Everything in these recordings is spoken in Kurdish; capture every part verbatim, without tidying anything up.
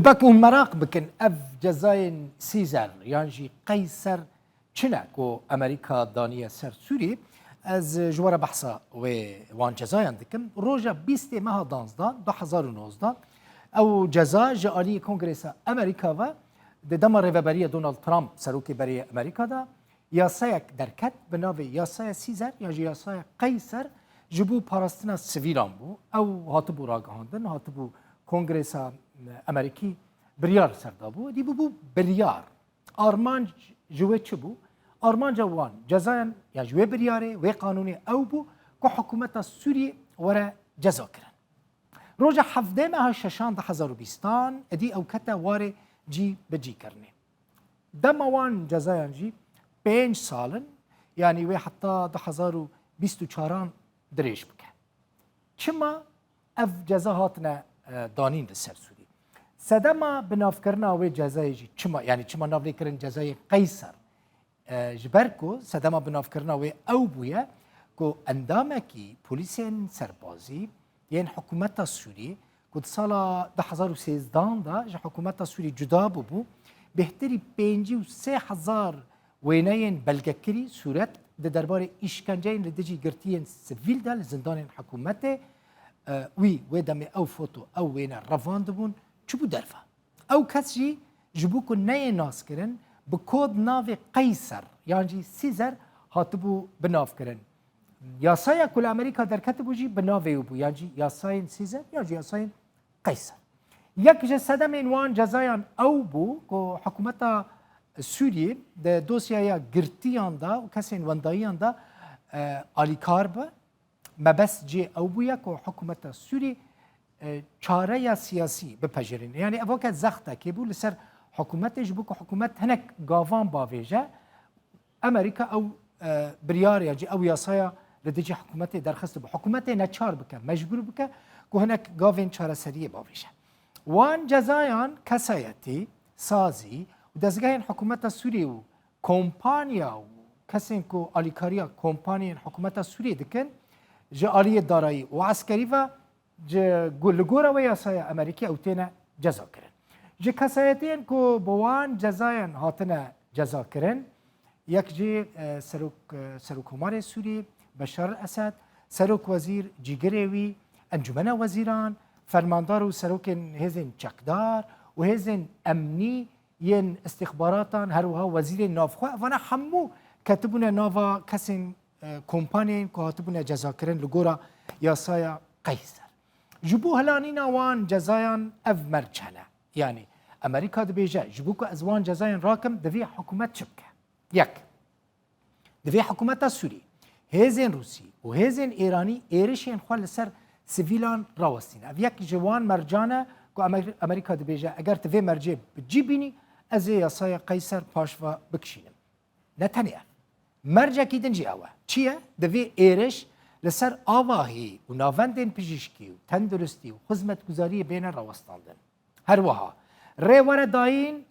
Wek hûn meraq bikin, ev cezayên Sîzer yan jî Qeyser çi ne ku Amerîka daniye ser Sûriyê? Ez ji we re behsa wê wan cezayan dikim. Roja bîstê meha danzdan du hezar û nozdeh, ew ceza ji aliyê Kongresa Amerîka ve di dema rêveberiya Donald Trump, serokê berê Amerîka de, yasayek derket bi navê Yasaya Sîzer yan jî Yasaya Qeyser, ji bo parastina sivîlan bû. Ew hatibû ragihandin, hatibû Kongresa Amerîkî biryar li ser dabû. Dî bûbû biryar. Armanc ji wê çi bû? Armanca wan cezayan ya ji wê biryarê, wê qanûnê ew bû ku hikûmeta Sûriyê were cezakirin. Roja hevdeh meha şeşan du hezar û bîstan, êdî ew kete warê cî bi cî kirinê. Dema wan cezayan jî pênc sal in, yanî wê heta du hezar û bîst û çaran dirêj bike. Çima ev ceza hatine, e, danîn li ser Sûrî? Sedema binavkirina wê cezayê jî çima, yanî çima nav lê kirin cezayê Qeyser? E, ji ber ku sedema binavkirina wê ew bûye ku endamekî polîsên serbazî yên hikûmeta Sûrî ku di sala du hezar û sêzdehan de ji hikûmeta Sûrî cuda bûbû, bêhtirî pêncî û sê hezar wêneyên belgekirî sûret di derbarê îşkenceyên li dijî girtiyên sivîl de li zindanên hikûmetê, e, wî wê demê ew foto, ew wêne revandibûn, çûbû derve. Ew kes jî ji bo ku neyê naskirin, bi kod navê Qeyser yan jî Sîzer hatibû binavkirin. Yasaya ku li Amerîka derketibû jî bi navê wî bû, yan jî yasayên Sîzer yan jî yasayên Qeyser. Yek ji sedemên wan cezayan ew bû ku hikûmeta Sûriyê di dosyaya girtiyan de û kesên wendayiyan de, e, alîkar be. Mebest cê ew bûye ku hikûmeta Sûrî, e, çareya siyasî bipejirîne. Yanî ev weke zextekê bû li ser hikûmetê, ji bo ku hikûmet hinek gavan bavêje, Amerîka ew, e, biryar ya jî ew yasaya li dijî hikûmetê derxistibû. Hikûmetê neçar bike, mecbûr bike ku hinek gavên çareseriyê bavêje. Wan cezayan kesayetî, sazî û dezgehên hikûmeta Sûriyê û kompanya û kesên ku alîkariya kompanyên hikûmeta Sûriyê dikin, ji aliyê darayî û eskerî ve ji, gu-, li gora wê yasaya Amerîkî ew têne cezakirin. Ji kesayetiyên ku bi wan cezayan hatine cezakirin, yek jî, e, serok, e, serokkomarê Sûrî Beşar el-Esed, serokwezîr cîgirê wî, encûmena wezîran, fermandar û serokên hêzên çekdar û hêzên emnî yên îstixbaratan, her wiha wezîrên navxwe, evana hemû ketibûne nava kesên, e, kompanyên ku hatibûne cezakirin li gora yasaya Qeyser. Ji bo hilanîna wan cezayan ev merc hene. Yanî Amerîka dibêje, ji bo ku ez wan cezayan rakim, divê hikûmet çi bike? Yek. Divê hikûmeta Sûrî, hêzên Rûsî û hêzên Êranî êrişên xwe li ser sivîlan rawestîne. Ev yek ji wan mercan e ku Amer-, Amerîka dibêje, eger tu vê mercê bi cî bînî, ez ê yasaya Qeyser paş ve bikişînim. Ne tenê ev. Mercekî din jî ew e. Çi ye? Divê êriş li ser avahî û navendên pijîşkî û tenduristî û xizmetguzariyê bêne rawestandin. Her wiha rê were dayîn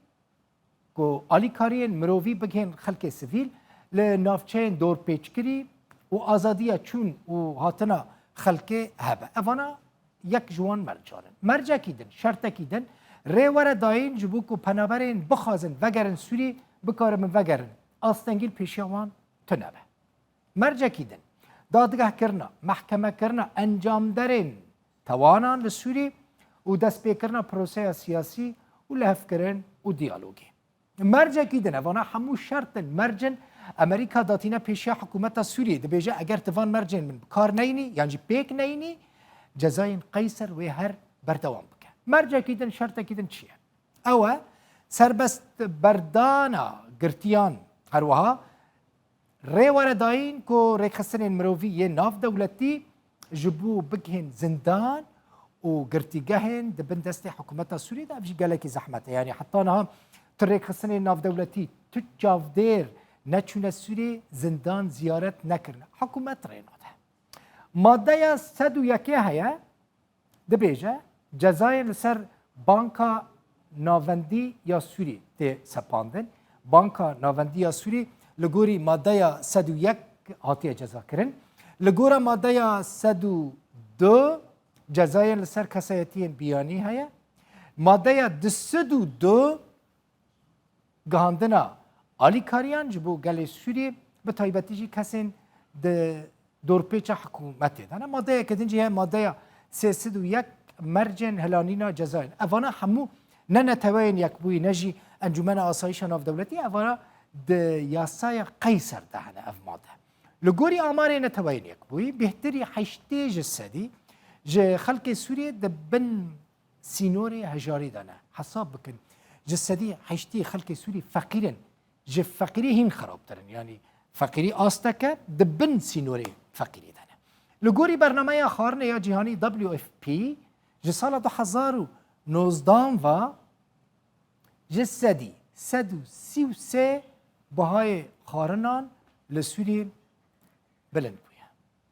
ku alîkariyên mirovî bigihên xelkê sivîl li navçeyên dorpêçkirî û azadiya çûn û hatina xelkê hebe. Evana yek ji wan mercan in. Mercekî din, şertekî din rê were dayîn ji bo ku penaberên bixwazin vegerin Sûrî, bikaribin vegerin. Astengî li pêşiya wan tune be. Mercekî din, dadgehkirina, mehkemekirina encamderên tewanan li Sûrî û destpêkirina proseya siyasî û lihevkirin û diyalogê. Mercekî din, evana hemû şert in, merc in. Amerîka datîne pêşiya hikûmeta Sûriyê, dibêje, eger tu van mercên min bi kar neyînî, yan jî pêk neyînî, cezayên Qeyser wê her berdewam bike. Mercekî din, şertekî din çi ye? Ew e, serbest berdana girtiyan, her wiha rê were dayîn ku rêkxistinên mirovî yên navdewletî ji bo bigihên zindan û girtîgehên di bin destê hikûmeta Sûriyê de, ev jî gelekî zehmet e. Yanî heta niha tu rêkxistinên navdewletî, tu çavdêr neçûne Sûriyê, zindan ziyaret nekirine. Hikûmet rê nade. Madeya sed û yekê heye, dibêje, cezayên li ser Banka Navendî ya Sûrî tê sepandin. Banka Navendî ya Sûrî li gorî madeya sed û yek hatiye cezakirin. Li gora madeya sed û du cezayên li ser kesayetiyên biyanî heye. Madeya du sed û du, gihandina alîkariyan ji bo gelê Sûriyê, bi taybetî jî kesên di dorpêça hikûmetê de ne. Madeyeke din jî heye, madeya sê sed û yek, mercên hilanîna cezayên. Evana hemû ne Neteweyên Yekbûyî, ne jî Encûmena Asayîşa Navdewletî, evana di yasaya Qeyser de hene ev made. Li gorî amarê Neteweyên Yekbûyî, bêhtirî heştê ji sedî ji xelkê Sûriyê di bin sînorê hejarî de ne. Hesab bikin, ji sedî heştê xelkê Sûrî feqîr in. Ji feqîrî hîn xerabtir in. Yanî feqîrî asteke di bin sînorê feqîrî de ne. Li gorî bernameya xwarinê ya cîhanî W F P, ji sala du hezar û nozdehan ve ji sedî sed û sî û sê bihayê xwarinan li Sûriyê bilind